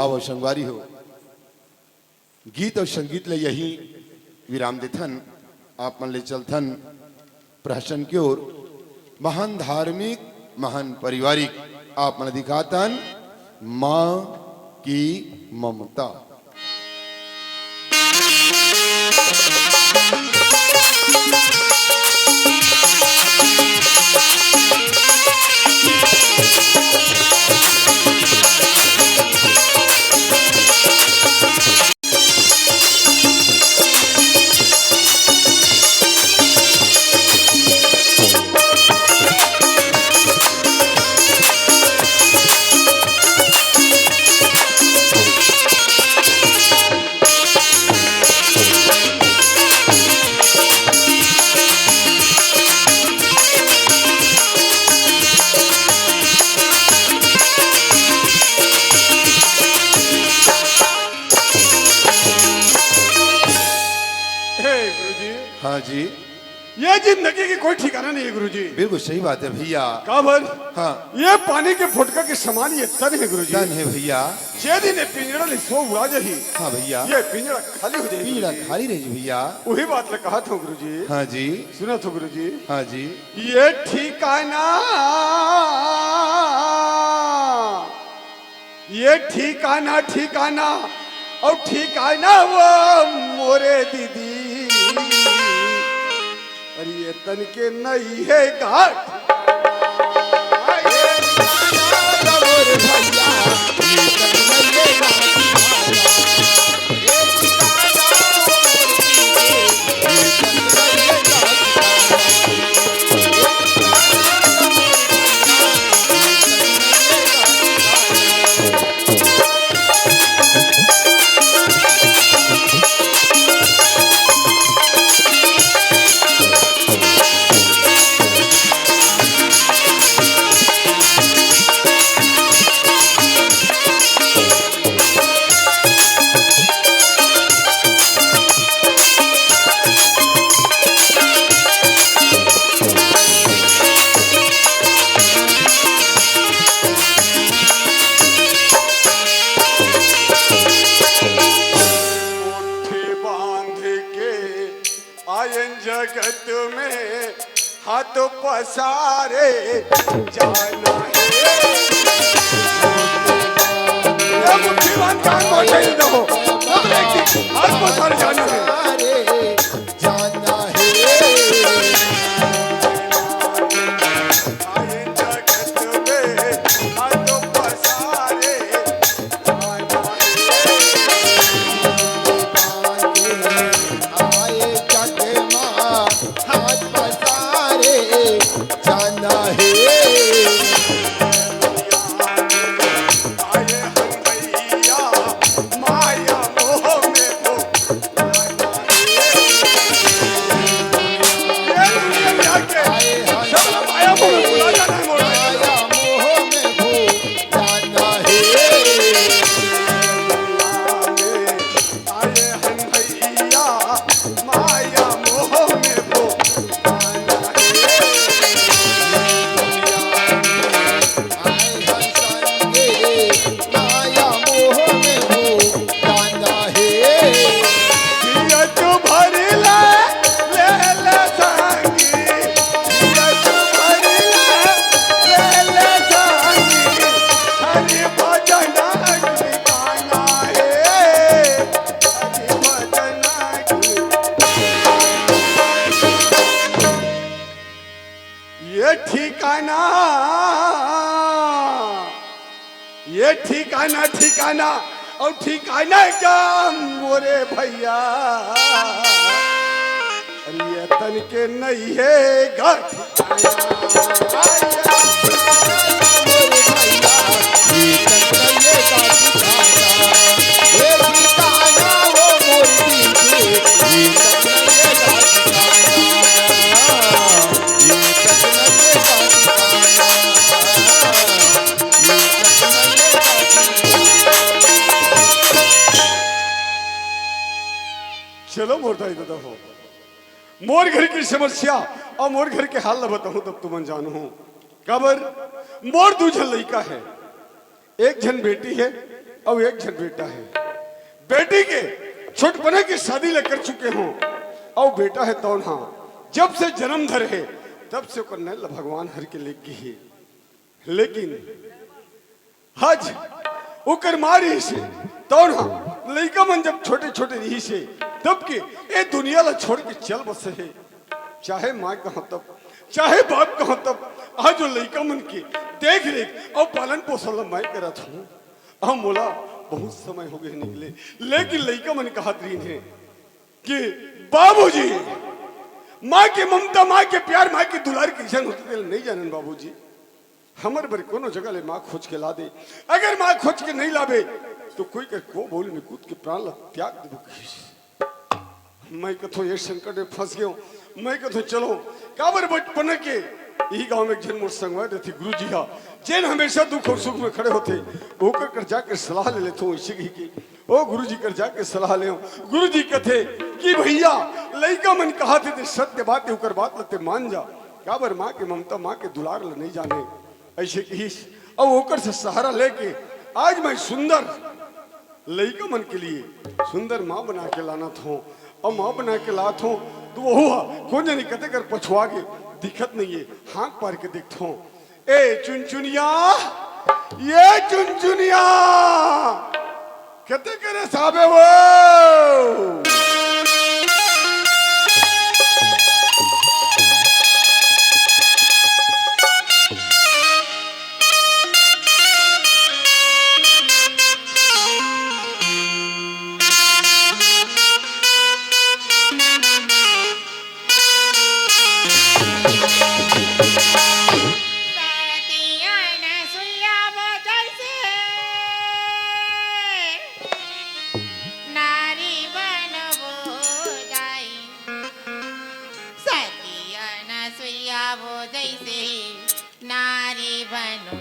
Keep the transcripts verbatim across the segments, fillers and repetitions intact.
अब संगवारी हो, गीत अउ संगीत ले यही विराम देथन। आप मन ले चलथन प्रहसन के ओर। महान धार्मिक, महान पारिवारिक, आप मन दिखातन माँ की ममता। हे गुरुजी, हाँ जी। ये जिंदगी के कोई ठिकाना नहीं है गुरुजी। बिल्कुल सही बात है भैया। काबर? हाँ। ये पानी के फुटका के समान ये तन है गुरुजी। तन है भैया। जे दिन ये पिंजड़ा ले सो उड़ा जाही, हाँ भैया। ये पिंजड़ा खाली हो जाही पिंजड़ा गुरुजी। खाली रही भैया। वही बात ला कहत हूँ गुरुजी। हाँ जी। सुनत हो गुरुजी। हाँ जी। ये ठिकाना, ये ठिकाना, ठिकाना, अउ ठिकाना वो मोरे दीदी। अरे ये तन के नहीं है घाट। मुट्ठी बांध के आयन जगत में हाथ पसारे जाना है। ये मुट्ठी बांध के हाथ पसारे जाना है। जाना है। आए जगत में हाथ पसारे जाना है। आए जग मा हाथ पसारे जाना है। आए हम भैया माया मोह में हो। ये ठिकाना, ये ठिकाना, ठिकाना अउ ठिकाना एकदम मोरे भैया। अरे ये तन के नहीं है गा ठिकाना। चलो मोर दाई ददा हो, मोर घर की समस्या अउ मोर घर के हाल ल बताहूं, तब तुमन जानहू। काबर, मोर दू झन लइका हे, एक झन बेटी हे, अउ एक झन बेटा हे। बेटी के छोटपना के शादी ल कर चुके हों, अउ बेटा हे तौन हा जब से जन्म धरे हे, तब से ओकर नैन ल भगवान हर के लेग गे हे। लेकिन आज ओकर माँ रहिस हे, तौन हा लइका मन जब छोटे-छोटे रहिस हे, तब के ए दुनिया ल छोड़ के चल बसे हे। चाहे माँ कहूँ तब, चाहे बाप कहूँ तब, आज वो लइका मन के देख रेख अउ पालन पोषण ल मैं करत हूँ। अब मोला बहुत समय हो गए निकले, लेकिन लइका मन कहत रहिन हे कि बाबूजी, माँ के ममता, माँ के प्यार, माँ के दुलार कइसन होथे, तेला नइ जानन बाबूजी। हमर बर कोनो जगह ले माँ खोज के ला दे। अगर माँ खोज के नइ लाबे, तो कोई कर कुआँ बावली में कूद के प्राण ला त्याग देबो कहिस। मैं कथों, ये संकट में फंस गेंव। मैं कथों, चलो, काबर बचपन के इही गांव में एक झन मोर संगवारी रहिथे गुरुजी हा, जेन हमेशा दुख अउ सुख में खड़े होथे, ओकर कर जाके सलाह ले लेथों। अइसे कहिके ओ गुरुजी कर जाके सलाह लेंव। गुरुजी कथे कि भइया, लइका मन कहत हे ते सत्य बात हे, ओकर बात ल ते मान जा। काबर माँ के ममता, माँ के दुलार ल नइ जाने। अइसे कहिस, अउ ओकर से सहारा लेके आज मैं सुंदर लइका मन के लिए सुंदर माँ बना के लानत हों। अउ माँ बना के लात हों, तो वहू हा कोन जनी कते कर पछुआ गे, दिखत नइ हे, हाँक पार के देखत हों। ए चुनचुनिया, ये चुनचुनिया, कते करे साबे वो? नारी बनबो दाई, सती अनसुईया वो जैसे नारी बनो।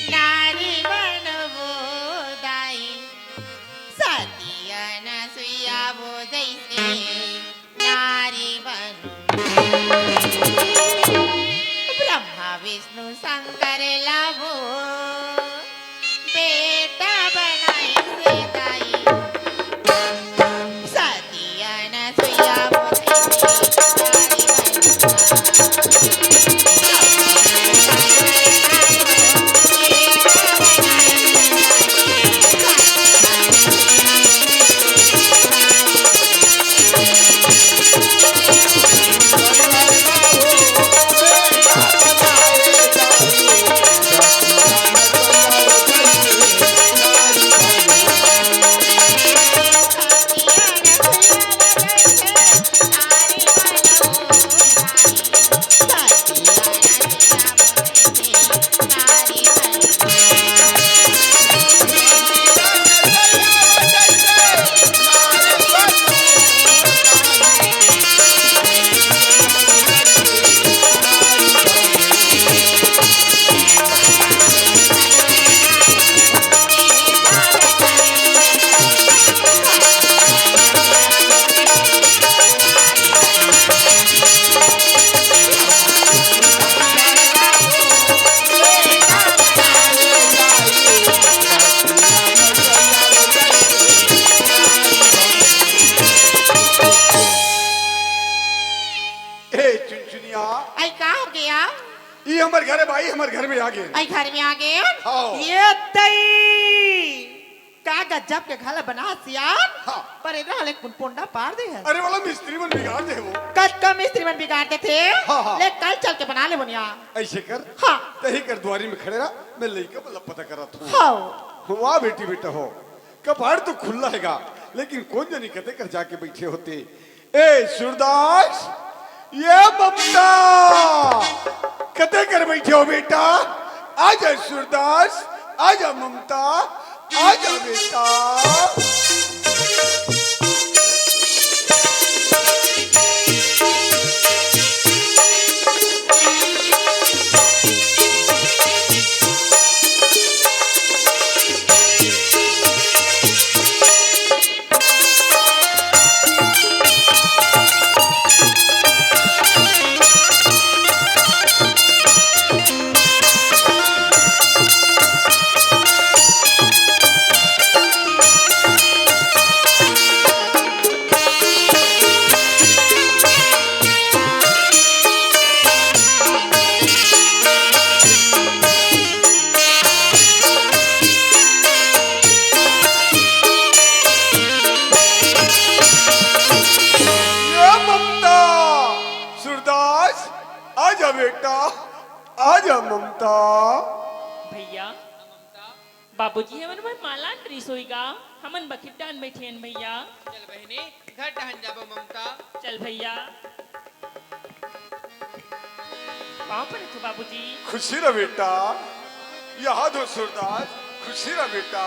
नारी बनबो दाई, सती अनसुईया वो जैसे नारी बनो। ब्रह्मा विष्णु शंकर ला वो बेटा बनाइस दाई। सती अनसुईया वो जैसे नारी बनो। ए चुनचुनिया, आई का हो गया? ई हमर घर में भाई, हमर घर में आ गे। आई घर में आ गे? हाँ। ये तई आ गजब के घर ला बना सियान। हाँ। पर एला ले कुन पोंडा पार दे हे। अरे वाला मिस्त्री मन बिगाड़ दे वो। कतका मिस्त्री मन बिगाड़ देथे। हाँ, हाँ। ले कल चल के बना ले बनिया। ऐसे कर। हाँ। तही कर दुआरी में खड़े रह, मैं लइका वाला पता करत हूँ। हाँ। वाह बेटी बेटा हो, कपाट तो खुल्ला हेगा, लेकिन कोन जनी कते कर जाके बइठे होते। ए सूरदास, ये ममता, कते कर बइठे हो बेटा? आजा सूरदास, आजा ममता, आजा बेटा। ये ममता, सूरदास, आजा बेटा, आजा ममता। भैया, बाबूजी हमन बर माला आंटरिस होई गा, हमन बखित डाहन बइठे हन भैया। चल बहिनी, घर डाहन जाबो ममता। चल भैया। पाँव परत हो बाबूजी। खुशी रह बेटा, याद हो सूरदास, खुशी रह बेटा।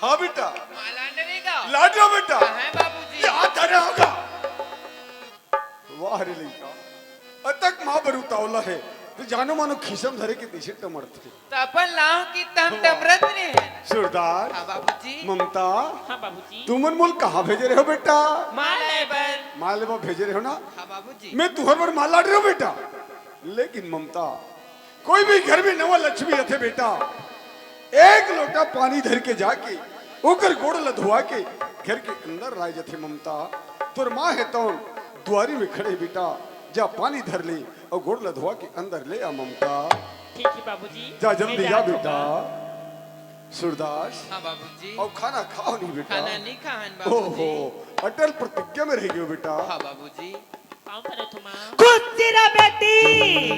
हाँ बेटा। माला आंटरेगा। लाडो बेटा। कहाँ है बाबूजी? याद आ रहा होगा। वाह रे लइका, अतक माँ बर उतावला हे, त जानो मानो खीसम धरे के तइसे टमरथे। त अपन लाव कि तम टमरत रे। सूरदास। हाँ बाबूजी। ममता। हाँ बाबूजी। तुमन मोल कहाँ भेजे रहे हो बेटा? माला बर। माला बर भेजे रहे हो ना? हाँ बाबूजी। मैं तुहर बर माला लाड रहे हो बेटा, लेकिन ममता, कोई भी घर में नवा लक्ष्मी आथे बेटा, एक लोटा पानी धर के जाके ओकर गोड़ ल धोवा के घर के अंदर लाए जथे ममता। तोर माँ हे तौन दुआरी में खड़े बेटा, जा पानी धर ले अउ गोड़ ल धोवा के अंदर ले आ ममता। ठीक है बाबूजी, जा जल्दी जा बेटा। सूरदास। हाँ बाबूजी। अउ खाना खाव नहीं बेटा। खाना नहीं खाहन बाबूजी। ओहो, अटल प्रतिज्ञा में रह गयो बेटा। हाँ बाबूजी। पाँव परत हो माँ। खुशी रह बेटी।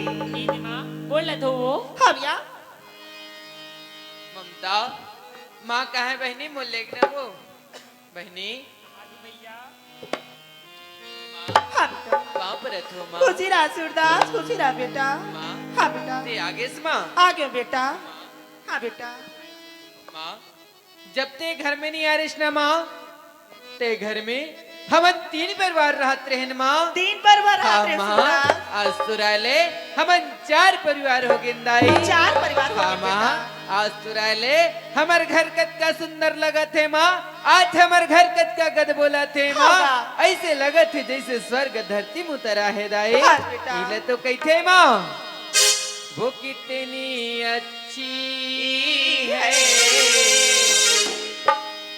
दीदी माँ, गोड़ ल धोवो। हाँ भैया। ममता, माँ कहाँ हे बहिनी, मोला लेगना वो। बहिनी। हाँ बेटा। पाँव परत हो माँ। खुशी रह सूरदास, खुशी रह बेटा। माँ। हाँ बेटा। ते आगेस माँ। आगे बेटा। हाँ बेटा। माँ, जब ते घर में नहीं आ रहे ना माँ, ते घर में हमन तीन परिवार रहत रहेन माँ। तीन परिवार रहत रहे माँ। सूरदास। आज सुराले हमन चार परिवार हो गेन दाई। चार परिवार हो गेन माँ। आज सुराले हमर घर कतका सुंदर लगत हे माँ। आज हमर घर कतका गद बोलत हे माँ। हाँ। ऐसे लगत हे जैसे स्वर्ग धरती में उतरा हे दाई। हाँ बेटा। इले तो कहिथे माँ। वो कितनी अच्छी है,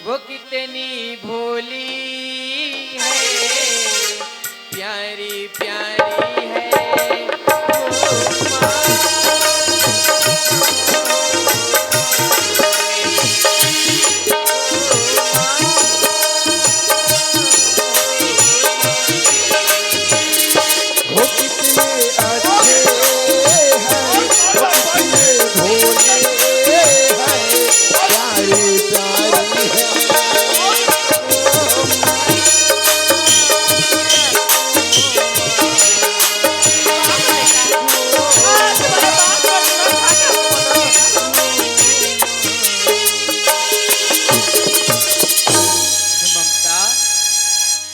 वो कितनी भोली है, प्यारी प्यारी है वो माँ। वो कितने अच्छे हैं, वो कितने भोले हैं, प्यारे प्यारे हैं। ममता,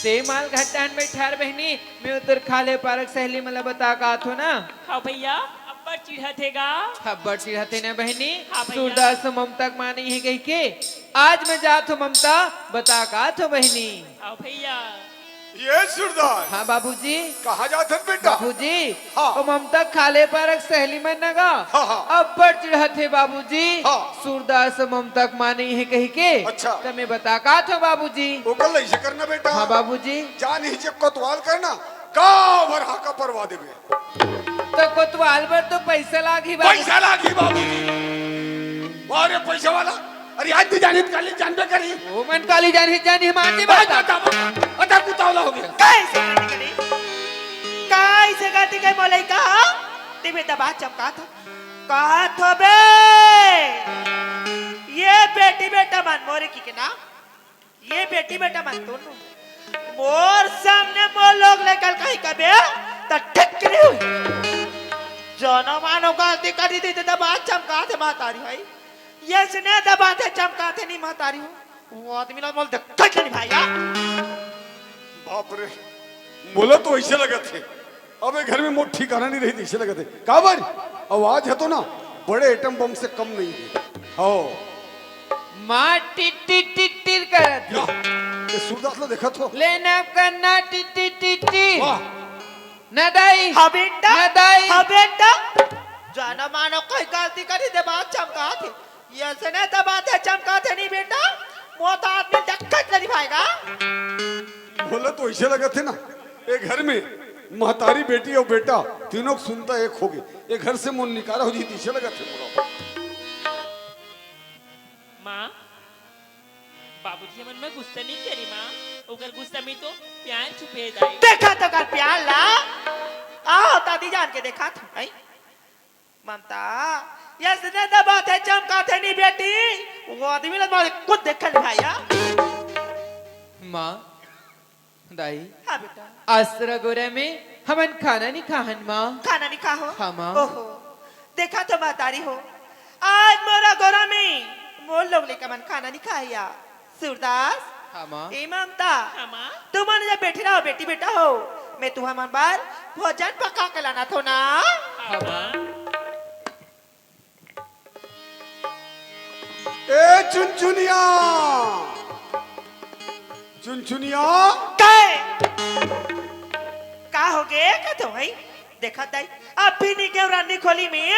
ते माल घट्टान बैठार बहिनी, मैं उतर खाले पारक सहेली मन ला बता का आथो ना। हाँ भैया, अब्बड़ चिढ़त हे गा। अब्बड़ चिढ़त हे ना बहिनी। हाँ भैया। सूरदास ममता के माँ नहीं हे कहिके, आज मैं जात हो ममता, बता का आथो बहिनी। हाँ भैया। ये सूरदास। हाँ बाबूजी। कहाँ जात हन बेटा? बाबूजी, हाँ। ओ ममता खाले पारक सहेली मन ना गा। हाँ, हाँ। अब्बड़ चिढ़त हे बाबूजी। हाँ। सूरदास ममता के माँ नहीं हे कहिके। अच्छा। त मैं बता का आथो बाबूजी। ओकर ला ऐसे करना बेटा। हाँ बाबूजी। जा नहीं जे कोतवाल करना, गाँव भर हाका परवा देबे। त कोतवाल बर तो पैसा लागही बाबू। पैसा लागही बाबूजी। वाह रे पैसा वाला। अरे आज नइ जानिस त काली जानबे करही। ओ मन काली जानही, जानही, मानही बात। अच्छा, अच्छा, कुतावला हो गे। कइसे गलती करी? कइसे गलती करी मोर लइका? ते बेटा बात चमकात हो। कहत हो बे। ये बेटी बेटा मन मोरे कहिके ना। ये बेटी बेटा मन तो नो। मोर सामने मोर लोग लइका ल कहीं कबे, त ठीक नइ होही। जनो मानो गलती करी दिही, त बात चमकाथे महतारी हई। अइसने दबाथे चमकाथे नी महतारी हो। ओ आदमी ला मोला देखत नइ भाई यार। बाप रे, मोला तो अइसे लगत हे। अब ए घर में मोर ठिकाना नइ रही, अइसे लगत हे। काबर? आवाज ह तो ना, बड़े एटम बम से कम नइ हे। हव। माँ टिट टिट टिट टिट करत हे। या, ए सूरदास ला देखत हो? ले ना करना टिट टिट टिट टिट। वाह। ना दाई। हाँ बेटा। ना दाई। हाँ बेटा। जनो मानो कहीं गलती करी दे बात चमकाथे। अइसने दबाथे चमकाथे नी बेटा। मोर तो आदमी ल देखत नइ भाई गा। मोला तो अइसे लगत हे ना, ए घर में महतारी, बेटी अउ बेटा तीनों के सुनता एक होगे। ए घर से मोर निकारा हो जाही, अइसे लगत हे मोला। माँ, बाबूजी मन में गुस्सा नइ करी माँ, ओकर गुस्सा में तो प्यार छुपे हे दाई। देखत हो ओकर प्यार ला। आओ दादी जान के देखत हो, हैं? ममता, अइसने दबाथे चमकाथे नी बेटी, ओ आदमी ला मोर कुछ देखे नइ भाई यार। माँ, दाई। हाँ बेटा। आज तोर गोरा में हमन खाना नइ खाहन माँ। खाना नइ खाहो? हाँ माँ। ओहो, देखत हो महतारी हो, आज मोर गोरा में मोर लोग लइका मन खाना नइ खाय या। सूरदास। हाँ माँ। ए ममता। हाँ माँ। तुमन जब बैठे रहो बेटी बेटा हो, मैं तुमन बर भोजन पका के लानत हों ना। हाँ माँ। ए चुनचुनिया, चुनचुनिया। काय? का होगे? का तो भाई? देखत दाई, अभी नइ गेंव रांधनी खोली में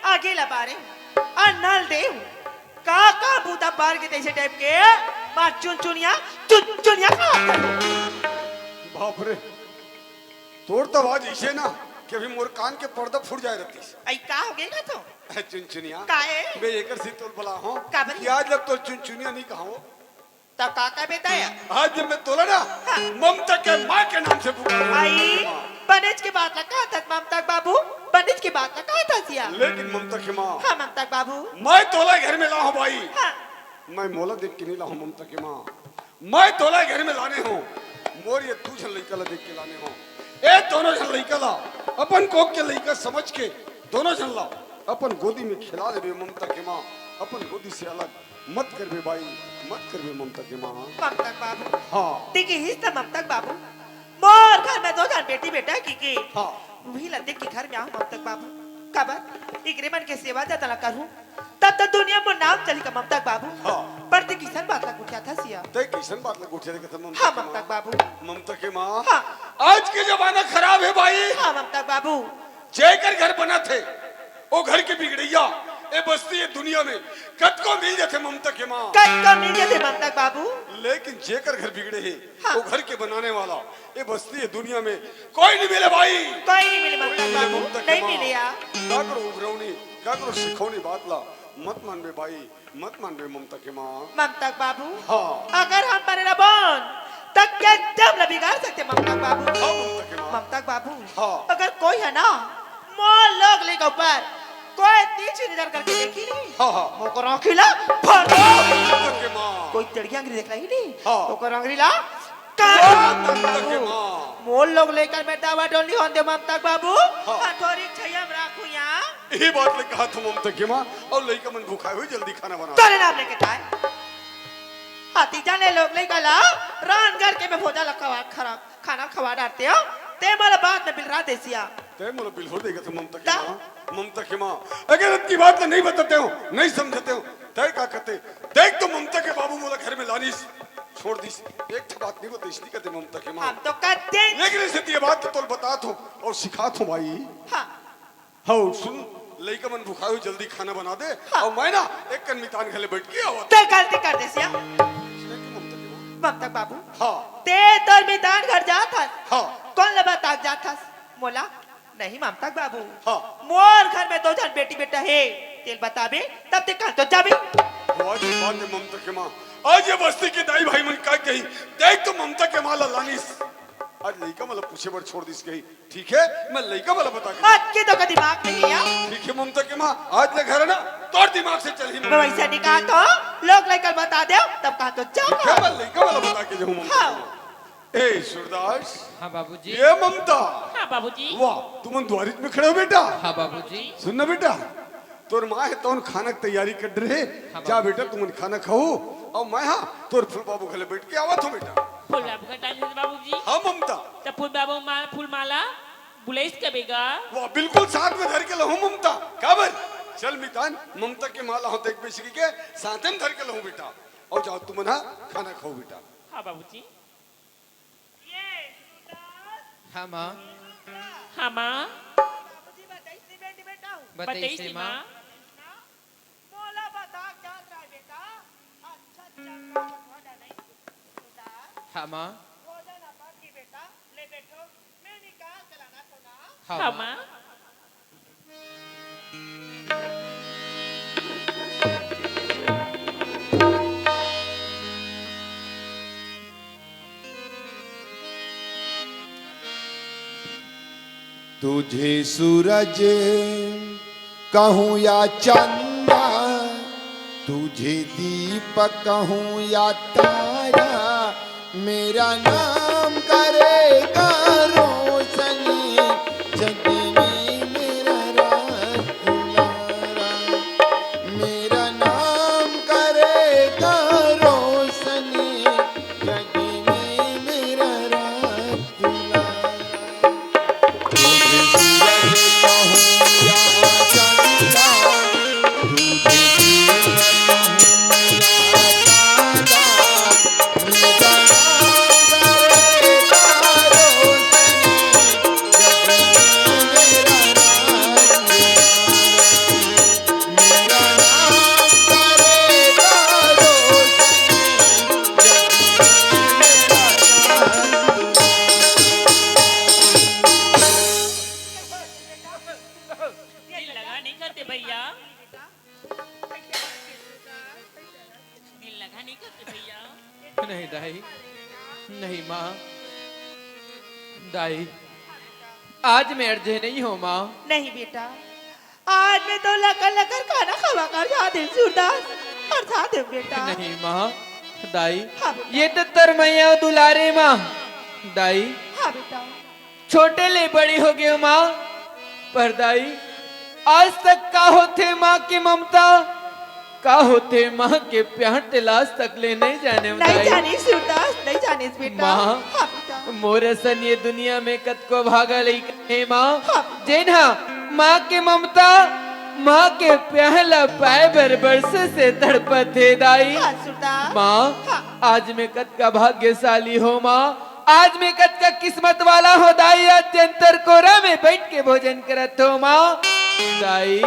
आगी ला बारे, अउ नल देंव। का, का बूता बार के तइसे टाइप के, माँ चुनचुनिया, चुनचुनिया का? बाप रे, तोर तो आवाज अइसे ना कि अभी मोर कान के पर्दा फूट जाय रहतिस। अई का होगे का तो? ए चुनचुनिया। काहे? मैं एकर से तोला बलाहों काबर? कि आज ले तोर चुनचुनिया नइ कहों। त का का बेटा या? आज ले मैं तोला ना हाँ। ममता के माँ के नाम से पुकारहूँ। अई, बनेच के बात ला कहत हस ममता के बाबू, बनेच के बात ला कहत हस या। लेकिन ममता के माँ। हाँ ममता के बाबू। मैं तोला घर में लाहों बाई। हाँ। मैं मोला देख के नइ लाहों ममता के माँ। मैं तोला घर में लाने हों, मोर ये दू झन लइका ला देख के लाने हों। ए दोनों झन लइका ला अपन कोख के लइका समझ के दोनों झन ला अपन गोदी में खेला लेबे ममता के माँ, अपन गोदी से अलग मत करबे बाई, मत करबे ममता के माँ। ममता के बाबू। हाँ। ते किहिस त ममता के बाबू, मोर घर में दू झन बेटी बेटा हे कहिके। हाँ। उही ला देख के घर में आहों ममता के बाबू। काबर? एकरे मन के सेवा जतन ला करहूँ। तब तो दुनिया में नाम चलही का ममता के बाबू। हाँ। पर ते कइसन बात ला गोठियाथस या? ते कइसन बात ला गोठियाथस ममता हाँ, के ममता माँ? के बाबू। ममता के माँ, हाँ। आज के जमाना खराब हे बाई। हाँ, ममता के बाबू। जेकर घर बनत हे, ओ घर के बिगड़इया, ए बस्ती, ए दुनिया में कतको मिल जथे ममता के माँ। कतको मिल जथे ममता के बाबू। लेकिन जेकर घर बिगड़े हे, हाँ। ओ घर के बनाने वाला, ए बस्ती, ए दुनिया में कोई नइ मिले बाई। कोई नइ मिले ममता के कोई नइ मिले बाबू, ममता के नइ माँ। मिले या। काकरो उघरौनी, काकरो सिखौनी बात ला मत मानबे बाई, मत मानबे ममता के माँ। ममता के बाबू। हाँ। अगर हम बने रबन, त के एकदम ला बिगाड़ सकथे ममता के बाबू। हाँ, ममता के माँ। ममता के बाबू। हाँ। अगर कोई हे ना, मोर लोग लइका ऊपर कोई नीची नजर करके देखही नी। हाँ, हाँ। ओकर आँखी ला फाड़ दे। ममता के माँ। कोई टेड़िया अंगरी देख लेही नी। हाँ। ओकर अंगरी ला काट दे ममता के माँ। मोर लोग लइका में डावाडोल नइ होन देंव ममता के बाबू। हाँ। हथौरी के छैया में राखहूँ या। इही बात ला कहत हों ममता के माँ, अउ लइका मन भुखाय होही, जल्दी खाना बना। तोरे नाम लेके ताय। हाथी जाने लोग लइका ला रांध करके मैं भोजा ला खवा, खरा-, खाना खवा डारत हों। ते मोला बात में बिलरा देस या। ते मोला बिलरा देगत हस ममता के ता? माँ, ममता के माँ। अगर अतकी बात ला नइ बतातेंव, नइ समझातेंव, ते का करते? देख तो ममता के बाबू मोला घर में लानिस, छोड़ दिस। एक ठो बात नइ बताइस, नइ करते ममता के माँ। हम तो करते। लेकिन अइसे ते बात तो तोला बतात हों अउ सिखात हों बाई। हाँ। हव, सुन, लइका मन भुखाय होही, जल्दी खाना बना दे। हाँ। अउ मैं ना एक कन मितान घर ले बइठ के आवत। ते गलती कर देस या। इसने क्यों ममता के माँ? ममता के बाबू। हाँ। ते तोर मितान घर जात हस। हाँ। कोन ल बता के जात हस? मोला। नहीं ममता के बाबू। हाँ। मोर घर में दो झन बेटी बेटा हे, तेला बताबे, तब ते कहाँ तो जाबे। वाह जी, वाह जी, ममता के माँ। आज ये बस्ती के दाई भाई मन का कही, देख तो ममता के माँ ला लानिस। आज लइका मन ला पूछे बर छोड़ दिस कही। ठीक है, मैं लइका मन ला बता के आज के तो का दिमाग नहीं है यार। ठीक है ममता के माँ, आज ले घर है ना, तोर दिमाग से चलही ममता। वैसे नहीं कहा तो, लोग लइका बता दे, तब कहा तो जाओ। ठीक है, मैं लइका मन ला बता के जाहूँ ममता हाँ। के माँ। ए सूरदास। हाँ बाबूजी। ये ममता। हाँ बाबूजी। वाह, तुमन दुवारी में खड़े हो बेटा। हाँ बाबूजी। सुन ना बेटा, तोर माँ हे तोन खाना के तैयारी कर रहे। हाँ जा बाबूजी। बेटा, तुमन खाना खाओ। अउ मैं हाँ तोर फूल बाबू घरे बैठ के आवत हूँ बेटा। फूल बाबू का टाइम है बाबूजी। हाँ ममता। त फूल बाबू माल फूल माला बुलाइस कबे गा? वाह, बिल्कुल साथ में धर के लहूँ ममता। काबर? चल मितान, ममता के माला हो देख बेसगी के साथ में धर के लहूँ बेटा। अउ जाओ तुमन हाँ खाना खाओ बेटा। हाँ बाबूजी। ये सूरदास। हाँ माँ। हाँ माँ। बाबूजी बताइस नहीं बेटी बेटा हूँ। बताइस बताइस नहीं नहीं माँ। माँ। मोला बता के जात रहा बेटा। अच्छा चंगा बता नहीं। सूरदास। हाँ माँ। भोजन अपन की बेटा ले बैठो। मैं निकाल के लाना तो ना। हाँ हाँ माँ। माँ। तुझे सूरज कहूँ या चंदा, तुझे दीप कहूँ या तारा, मेरा नाम करेगा रोशनी जग में मेरा राज दुलारा। मेरा नाम करेगा रोशनी जग में मेरा राज दुलारा। तुझे सूरज कहूँ या चंदा, तुझे दीप कहूँ या तारा, मेरा नाम करेगा रोशनी जग में मेरा राज दुलारा। मेरा नाम करेगा रोशनी जग में मेरा राज दुलारा। दिल लगा नहीं करते भैया। दिल लगा नहीं करते भैया। नहीं दाई, नहीं माँ। दाई, आज मैं अड़झे नहीं हूँ माँ। नहीं बेटा, आज मैं तो लकर लकर खाना खवा कर जा दे सूरदास, और जा दे बेटा। नहीं माँ, दाई, हाँ बेटा। ये तो तोर मया दुलारे माँ। दाई, हाँ बेटा। छोटे ले बड़ी हो गई माँ, पर दाई, आज तक का होथे माँ के ममता, का होथे माँ के प्यार, तेला आज तक ले नहीं जाने नहीं दाई। जाने सूरदास, नहीं जाने बेटा। माँ, हाँ बेटा। मोर असन ये दुनिया में कतको भागा लइका हे माँ, हाँ। जेन हा माँ के ममता, माँ के प्यार ला पाए बर बरस से तड़पत हे दाई। हाँ सूरदास। माँ, हाँ। आज मैं कतका भाग्यशाली हो माँ, आज मैं कतका किस्मत वाला हो दाई, आज जेन तोर कोरा में बैठ के भोजन करत हो माँ। दाई,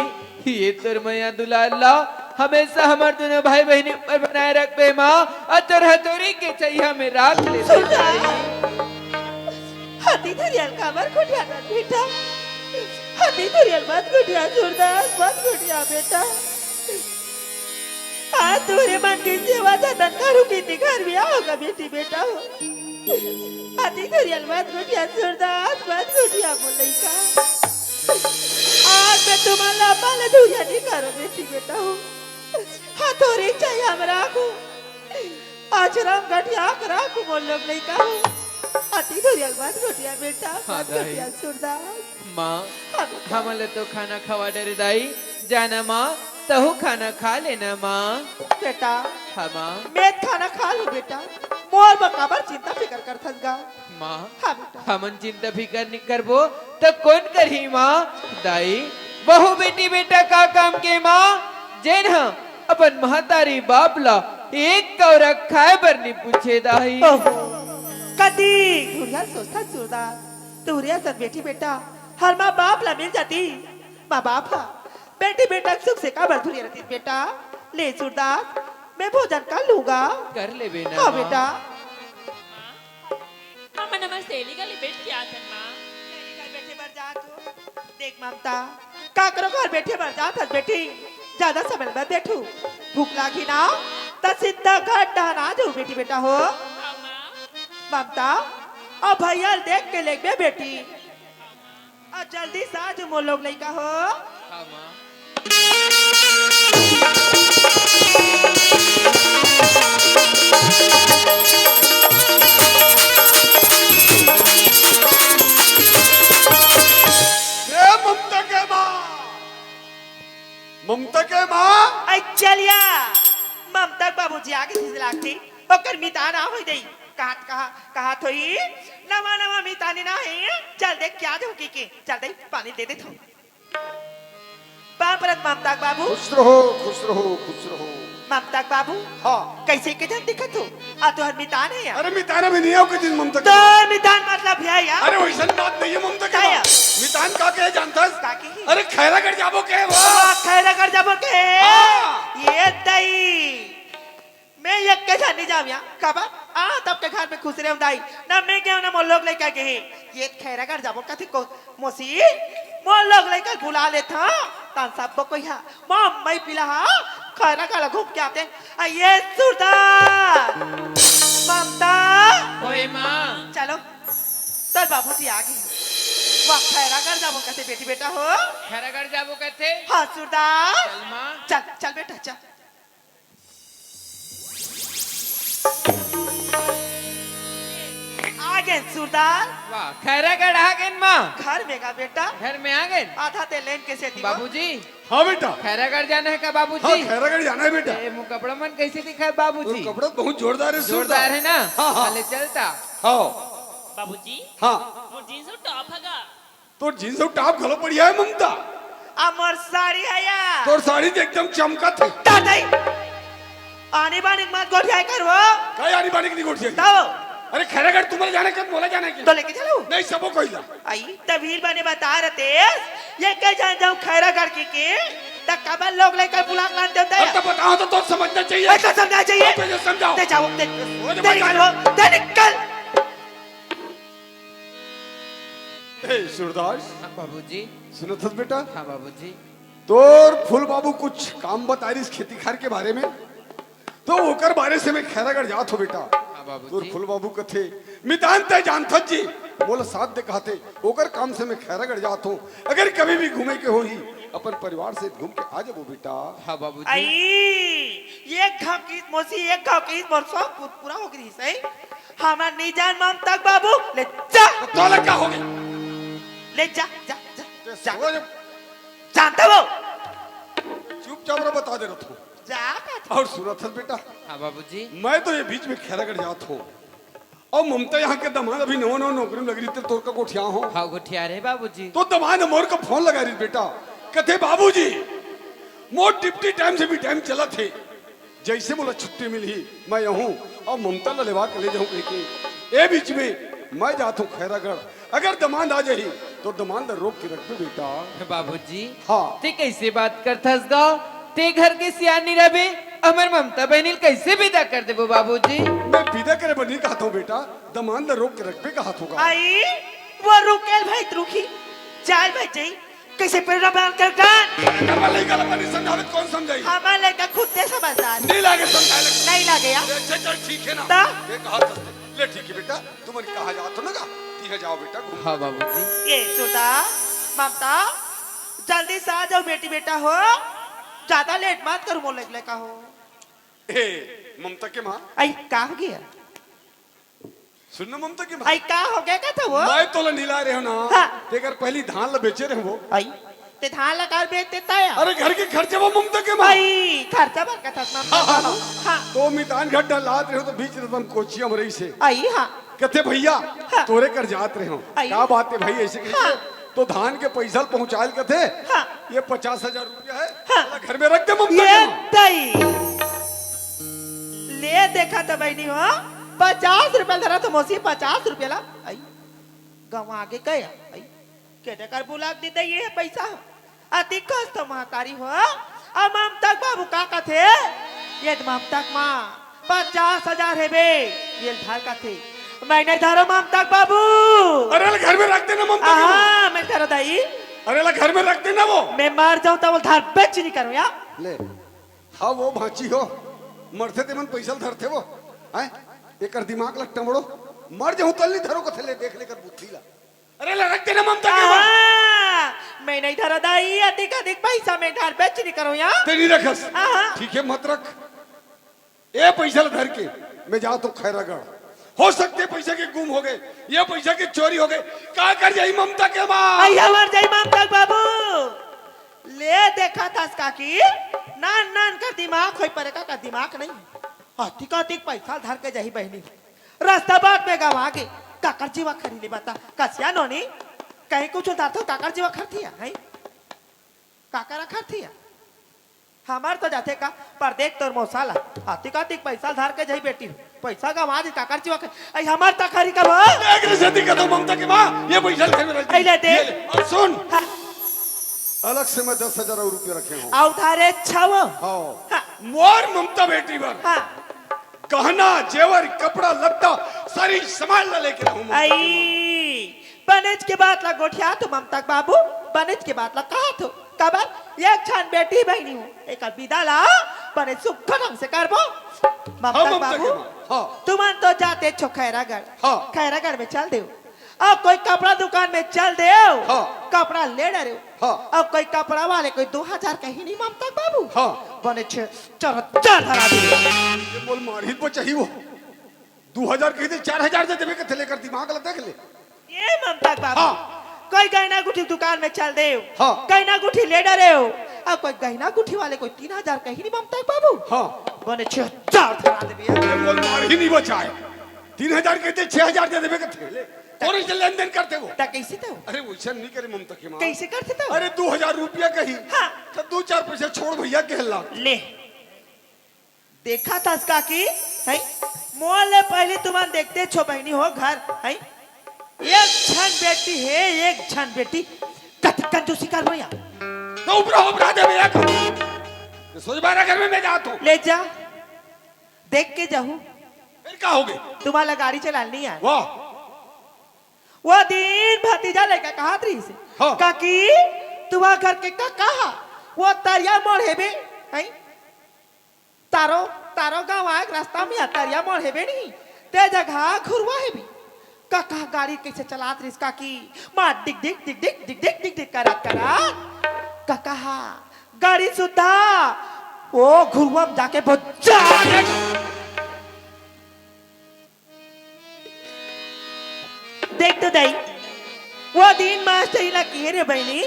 ये तोर मया दुलार ला हमेशा हमर दोनों भाई बहिनी ऊपर बनाए रखबे माँ, और तोर हथौरी के छैया में राख ले सुन ना। दाई। हाथी धरियल काबर गोठियाथस बेटा, हाथी धरियल मत गोठिया सूरदास, मत गोठिया बेटा। आज तोरे मन के सेवा जतन करूँ कि घर में आओगा बेटी बेटा हो। हाथी धरियल मत गोठिया सूरदास, मत गोठिया मोर लइका। आज मैं तुम्हारा पाले धुरिया नहीं करो बेटी बेटा हो। हाँ, तोरे चाहे हम राखो। आज राम गठिया के राखो मोर लोग लइका हो। हाथी धरियल मत गोठिया बेटा, हाँ, मत दाई। गोठिया सूरदास। माँ, हाँ, बेटा। हमन ले तो खाना खवा डरे दाई, जाना माँ, तहु खाना खा लेना माँ। बेटा, हाँ माँ। मैं खाना खा लूँ बेटा, मोर बर काबर चिंता फिकर करथस गा? माँ, हाँ बेटा। हमन चिंता फिकर नहीं करबो, त कौन करही माँ? दाई, वहू बेटी बेटा का काम के माँ, जेन ह अपन महतारी बाप ला एक कौरा खाए बर नहीं पूछे दाई। ओहो, कति घुरिया सोचथस सूरदास, तोरे असन बेटी बेटा हर माँ बाप ला मिल जाती। माँ बाप हा बेटी बेटा के सुख से काबर दूरिहा रहितिस बेटा? ले सूरदास, मैं भोजन कर लूँगा। कर लेबे ना हाँ माँ। बेटा। हमन हमर सहेली घर ले बैठ के आथन माँ। सहेली घर बैठे बर जात हो? ममता, काकरो घर बइठे मर जात हस बेटी, जादा समय मत बैठू। भूख लागही ना, त सीधा घर डहर आ जाहू बेटी, बेटा हो। ममता, अउ भइया ल देख के लेगबे बेटी। अउ जल्दी से आ जाहू मोर लोग लइका हो। ए ममता के माँ, ममता के माँ। अइ चलिया, ममता के बाबूजी आगे से लागथे, ओकर मितान आ होई दई। कहत कहा, कहत होई, नवा नवा मितानी ना हे, चल देख के आ जाहू के, चल दई पानी दे देथंव। पाँव परत ममता के बाबू। खुश रहो, खुश रहो, खुश रहो। ममता के बाबू। हाँ। कइसे के झन दिखत हो? अउ तोर मितान हे या? अरे मितान अभी नइ हे, ओके दिन ममता के। तोर मितान मतलब हे या? अरे वइसन बात नइ हे ममता के। का या? मितान का कहे जानथस? का कही? अरे खैरागढ़ जाबो कहे वो। हाँ, खैरागढ़ जाबो कहे। हाँ। ए दई। मैं एक्के झन नइ जावंव या। काबर? आ, तब के घर में खुश रहेंव दाई। ना मैं गेंव ना मोर लोग लइका गे हे। ए खैरागढ़ जाबो कथे को मौसी, मोर लोग लइका ल बुला लेथंव। तहां सबो कोई हा, मम्मी पिला हा, खैरागढ़ घूम के आतेन। अ ए सुरदार, ममता। ओए माँ। चलो, तोर बाबूजी आगे। वाह, खैरागढ़ जाबो कथे बेटी बेटा हो। खैरागढ़ जाबो कथे? हाँ सुरदार। चल माँ। चल, चल बेटा, चल। आगेन सुरदार। वाह, खैरागढ़ आगेन माँ। घर में गा बेटा। घर में आगेन। आधा ते लेन के सेती मा। बाबूजी। हाँ बेटा। खैरागढ़ जाना हे का बाबूजी? हाँ, खैरागढ़ जाना हे बेटा। ए, मोर कपड़ा मन कइसे दिखत हे बाबूजी? तोर कपड़ा बहुत जोरदार हे, जोरदार सुरदार। हे ना? हाँ, हाँ। चले चलता। हाँ। बाबूजी। हाँ। मोर जींस अउ टॉप हे गा। तोर जींस अउ टॉप घलो बढ़िया हे ममता। अ मोर साड़ी हे या। तोर साड़ी तो एकदम चमकत हे। दाई, आनी बानी के मत गोठियाय कर वो। का आनी बानी के नइ गोठियाय? तब। अरे खैरागढ़ तुम्हला जाना हे के मोला जाना हे के? तो लेके चलो। नहीं, सबो कोई ला। अई, तभीर बने बता रहे थे, एक्के झन जाहूं खैरागढ़ के, के, त काबर लोग लइका बुला के लान देवता हे? अब तो बताओ तो, तो समझना चाहिए। अरे तो समझना चाहिए। अब तो ये समझाओ। ते जाओ, ते, वो तो ते मत निकल जाओ। वो, ते निकल। ए, सूरदास। हाँ, बाबूजी। सुनत हस बेटा? हाँ, बाबूजी। तोर फूल बाबू कुछ काम बताय रिहिस खेती खार के बारे में, तो ओकर बारे से मैं खैरागढ़ जात हों बेटा। हाँ, बाबूजी। तोर फूल बाबू कथे, "मितान तैं जानथस जी, मोला साथ दे," कहथे, "ओकर काम से मैं खैरागढ़ जात हों। अगर कभी भी घूमे के होही, अपन परिवार से घूम के आ जाबो बेटा।" हाँ, बाबूजी। अई, एक घाव कहिस मौसी, एक घाव कहिस, मोर शौक पू-, पूरा हो गे रिहिस हे। हमर निजान ममता के बाबू, ले जा। तो तोला का हो गे? ले जा, जा, जा, ते जा। सोच। जानता वो। चुपचाप रह, बता दे रहा था। जा, जा। अउ सुनत हस बेटा। हाँ, बाबूजी। मैं तो ये बीच में खैरागढ़ जात हों। अउ ममता यहाँ के दमांद अभी नवा नवा नौकरी में लगे रिहिस, तोर का गोठियाय हों। हाँ, गोठियाय रहे बाबूजी। तो दमांद मोर का फोन लगाय रिहिस बेटा, कथे, "बाबूजी, मोर ड्यूटी टाइम से भी टाइम चलत हे, जइसे मोला छुट्टी मिलही, मैं आहूं अउ ममता ला लेवा के ले जाहूं," कहिके। ए बीच में मैं जात हों खैरागढ़, अगर दमांद आ जाही, तो दमांद ला रोक के रखबे बेटा। बाबूजी, हाँ। ते कइसे बात करथस गा? ते घर के सियान नइ रहिबे, हमर ममता बहिनी ल कइसे बिदा कर देबो बाबूजी? मैं बिदा करे बर नइ कहत हों बेटा, दमांद ला रोक के रखबे कहत हों गा। अई, वो रुकेल भाई त रुकही, जाय भाई जाही, कइसे पेड़ा बांध कर गान। अरे, नवा लइका ला बनी समझावे त कोन समझाही? हमर लइका खुद ते समझदार। नइ लागे समझाय ला। नइ लागे यार। अच्छा, चल ठीक हे ना। त? ये कहत हस ते। ले ठीक हे बेटा, तुमन कहाँ जात हो ना गा? तिहाँ जाओ बेटा, घूम। हाँ बाबूजी। ए सुधा, ममता, जल्दी से आ जाओ बेटी बेटा हो, जादा लेट मत करो मोर लइका हो। ए ममता के माँ। अई, का हो गे? सुन ना ममता के माँ। अई, का हो गे कथे वो? मैं तोला नइ लाय रहेंव ना। हाँ। तेकर पहिली धान ला बेचे रहेंव वो। अई, ते धान ला काबर बेच देथस या? अरे घर के खर्चा बर ममता के माँ। अई, खर्चा बर कथस ममता हाँ, हाँ, बाबू। हाँ। हाँ। तो मितान घर डहर लात रहेंव तो बीच रस्ता म कोचिया म रहिस हे। अई, हाँ। कथे, "भइया, हाँ। तोरे कर जात रहेंव।" अई। "का बात हे भाई?" अइसे कहिके। हाँ। तो धान के पइसा ल पहुँचाय ल कथे, हाँ। "ये पचास हजार रुपया हे, हाँ। एला घर में रख दे ममता के माँ।" दई। ले देखा त बहिनी हो, पचास रुपया धरा त मौसी पचास रुपया ला, अई, गंवा गे कया, अई, के तेकर बुला के दे दे ये पइसा। अति कष्ट महतारी हो, अब ममता के बाबू का कथे, ये त ममता के माँ, पचास हजार हे बे, ये धर कथे, मैं नइ धरों ममता के बाबू। अरे घर में रख देना ममता के माँ। हाँ, मैं धरों दई। अरे ला घर में रख देना वो। मैं मर जाऊं त वो धरबेच नहीं करूं यार। ले, हाँ वो भांची हो, मरथे ते मन पैसा ल धरथे वो, हैं? एकर दिमाग ल टमड़ो, मर जाऊं तल नहीं धरो कथे, ले देख ले एकर बुद्धि ला। अरे ला रख देना ममता के माँ। आहा, मैं नहीं धरा दाई, अधिक अधिक पैसा मैं धरबेच नहीं करूं यार। ते नहीं रखस। आहा। ठीक है, मत रख। ए पैसा ल धर के मैं जात हूं खैरागढ़। हो सकथे पैसा के गुम हो गे, ये पैसा के चोरी हो गे। का कर जाही ममता के माँ? अई हमर जाही ममता के बाबू। ले देखत हस काकी, नान नान कर दिमाग होई परे का, का दिमाग नहीं। अतिक अतिक पैसा धर के जाही बहिनी। रस्ता बाट में गवा गे, काकर जीवा खरी ले बता। कसिया नोनी, कहीं कुछ उधार तो काकर जीवा खरतिया, हैं? काकर खरतिया? हमर तो जाथे का, पर देख तोर मौसा ला, अतिक अतिक पैसा धर के जाही बेटी, पैसा गवा दे, काकर जीवा के, अई हमर त खरी कब हो? देख रे, जल्दी कर दो ममता के माँ, ये पैसा ले मेरा। अई ले दे। ये ले, और सुन, हाँ। अलग से मैं दस हजार रुपया रखे हूँ। आ उधारे छव। हाँ। हाँ। मोर ममता बेटी बर। हाँ। गहना, जेवर, कपड़ा, लत्ता, सारी सामान ला लेके रहूं ममता के माँ। अई, बनेच के बात ला गोठियाथो ममता के बाबू, बनेच के बात ला कहथो। काबर? एक झन बेटी बहिनी हो, एकर बिदा ला बने सुग्घर ढंग से करबो। ममता हाँ, के ममता के बाबू, माँ, हाँ। तुमन तो जातेच हो खैरागढ़, हाँ। खैरागढ़ में चल देव, अउ कोई कपड़ा दुकान में चल देव, हाँ। कपड़ा ले डरेव, हाँ। अउ कोई कपड़ा वाले कोई दू हजार कही नहीं ममता के बाबू, हाँ। बने छे चार हजार धरा दे। ये मोल मारही बचाही वो। दू हजार कहिथे, चार हजार दे देबे कथे, ले एकर दिमाग ला देख ले। ये ममता के बाबू, हाँ। कोई गहना गुठी दुकान में चल देव, हाँ। गहना गुठी ले डरेव, अउ कोई गहना गुठी वाले कोई तीन हजार कही नहीं ममता के बाबू। हाँ। बने छे हजार धरा देबे। ये मोल मारही नहीं बचाय। तीन हजार कहिथे, छे हजार दे देबे कथे, ले। तोरे से लेन देन करथे वो। त कइसे तो? अरे वइसन नहीं करे ममता के माँ। कइसे करथे तो? अरे दू हजार रुपया कही। हाँ। त दू चार पैसा छोड़ भैया कहला। ले। देखत हस काकी, हैं? मोर ले पहिली तुमन देखतेच हो बहिनी हो घर, हैं? एक झन बेटी हे, एक झन बेटी। कति कंजूसी करबो यार। तो उपरा, उपरा दे भैया को। तो सोच बारह घर में मैं जात हूँ। ले जा। देख के जाहू। फिर का हो गे? तुम्हारा गाड़ी चलानी है। वाह। वो दिन भतीजा लइका कहत रहिस हे, हाँ। काकी, तुम्हार घर के का कहा? वो तरिया मोड़ हेबे, हैं? तारो, तारो गाँव आए के रास्ता में तरिया मोड़ हेबे नहीं, ते जगह घुरवा हेबे। का कहा गाड़ी कइसे चलात रहिस काकी? माँ डिग डिग, डिग डिग, डिग डिग, डिग डिग करत करत। का कहा गाड़ी सुद्धा वो घुरवा में जाके भुज्जा। देख तो दाई, वो दिन मास्टरीन ला कहे रे बहिनी,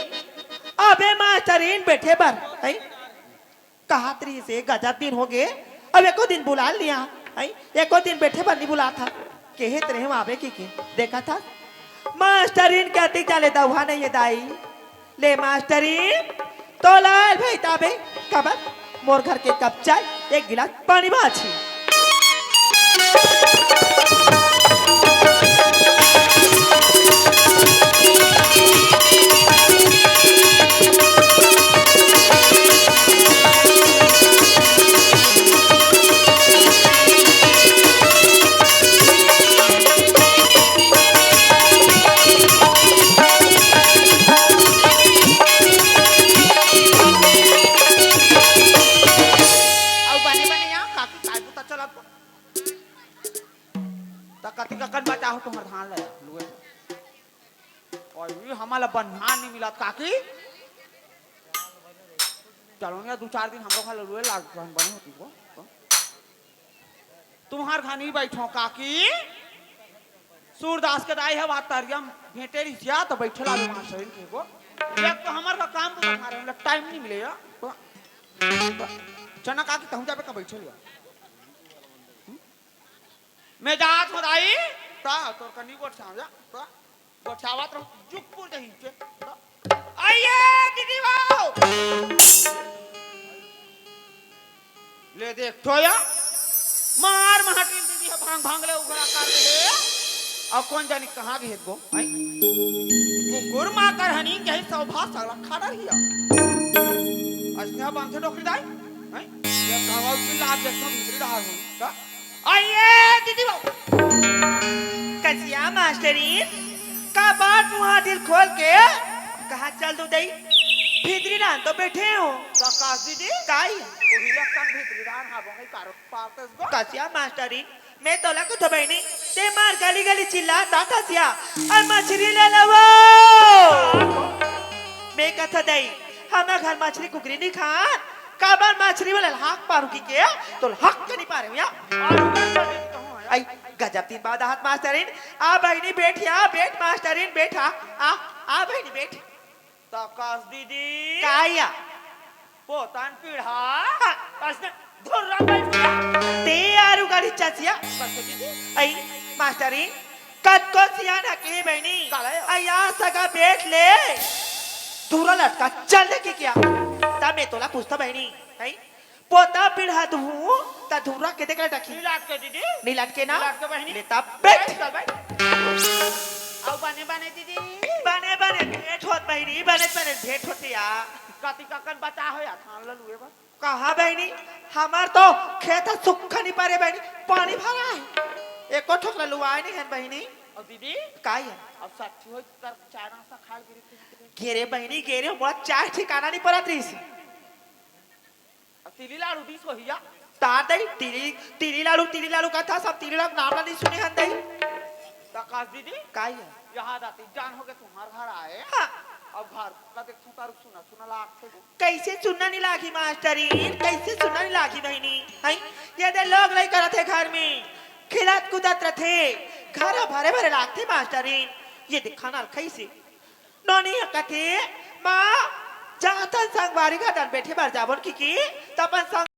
अबे मास्टरीन बैठे बर, हैं? कहत रहिस हे गजब दिन हो गे, अब एको दिन बुला लिया, हैं? एको दिन बैठे बर नहीं बुलात हस, कहे त रहेंव आबे कहिके, देखत हस? मास्टरीन के अतिक जाले दउहा नहीं हे दाई, ले मास्टरीन, तो लाल भाई ताबे, काबर? मोर घर के कप चाय, एक गिलास पानी बाची। अउ बने बने यहाँ काकी काय बुता चलत बा। त कति ककन बचा हो तुम्हर धान ले लुए। अउ ये हमला बनिहान नहीं मिलत काकी। चलो ना दू चार दिन हमरो घर लुए लाग बने होती को। तुम्हर घर नहीं बैठो काकी। सूरदास के दाई हे, वहाँ तरिया म भेंटे रहिस या, त बैठे ला मास्टरीन के को। एक तो हमर का काम बुता मारे, हमला टाइम नहीं मिले या। चना काकी, तहूँ जाबे का बैठे लिया। हम्म? मैं जात हूँ दाई, ता तोर कनी गोठ छाव जा, ता गोठ छावत रहूँ, जुगपुर जही के। आइए दीदी बाऊ। ले देख तो या, मार महाटिन दीदी हे भांग भांग ले उघरा कर दे हे। अब कौन जानी कहाँ गए गो, हैं? कुकुर माँ कर हनीन गए सौभा सगला खा डर हिया। असने बांधे डोकरी दाई, हैं? ये कहवा की लाज जब भीतरी रहा हूँ, का? आइए दीदी बाऊ। कसिया मास्टरीन, का बात मुहा दिल खोल के कहा चल दू दई, भीतरी डाहन तो बइठे हो। त कास दीदी? काई? उही लक्कन भीतरी डाहन हाबोंगे कारो पावतस गो। कसिया मास्टरी, मैं तोला कुछ बहिनी, ते मार गली गली चिल्लात हस या, अउ मछरी ले लेवो। मैं कथा दई, हमर घर मछरी कुकरी नी खान, काबर मछरी वाला हाक पारू कहिके, तोला हाक के नी पारे या। आई, गजब दिन बाद आहत मास्टरिन, आ बहिनी बइठ या, बइठ मास्टरिन, बइठ आ, आ, आ बहिनी बइठ। त कास दीदी? काया? पोतान पीढ़ा? हाँ। असने धुर्रा बइठ गया। ते आरू गाड़ी चाचिया? कस दीदी? आई, मास्टरी, कतको सियान हके बहिनी। काला है? आई, आ सगा बइठ ले। धुर्रा लटका चल दे कहिके। त मैं तोला पूछत बहिनी, आई? पोता पीढ़ा दुहूं, त धुर्रा के देख ले टकी। नी लटके दीदी। नी लटके ना? नी लटके बहिनी। ले त बइठ। चल बइठ। अउ बने बने दीदी। बने बने भेंट होत बहिनी, बने बने भेंट होत या। कति ककन बचा हो या धान ल लुए बर? कहाँ बहिनी, हमर तो खेत ह सुक्खा नी परे बहिनी, पानी भरा हे। एको ठोक ल लुआय नी हे बहिनी। अउ दीदी? काई हे? अब सच्ची हो तर चाय नाश्ता खाय गिरी। गे रे बहिनी, गे रे, मोला चाय ठिकाना नी परत रहिस। अउ तिली लाडू दिस होही या? तार दई, तिली, तिली लाडू, तिली लाडू कथस, सब तिली लाडू नाम ला नी सुने हन दई। त कास दीदी? काई हे? याद आतिस, जान हो गे तुम्हर घर आए। हाँ। अब घर ला देखथों त सुन्ना सुन्ना लागथे गो। कइसे सुन्ना नी लागही मास्टरिन, कइसे सुन्ना नी लागही बहिनी? हई, ये दे लोग लइका रथे घर में, खेलत कूदत रथे, घर भरे भरे लागथे मास्टरिन। ये देखा ना कइसे नोनी ह कथे, माँ, जाथन संगवारी घर डन बइठे बर जाबोन कहिके, त अपन संग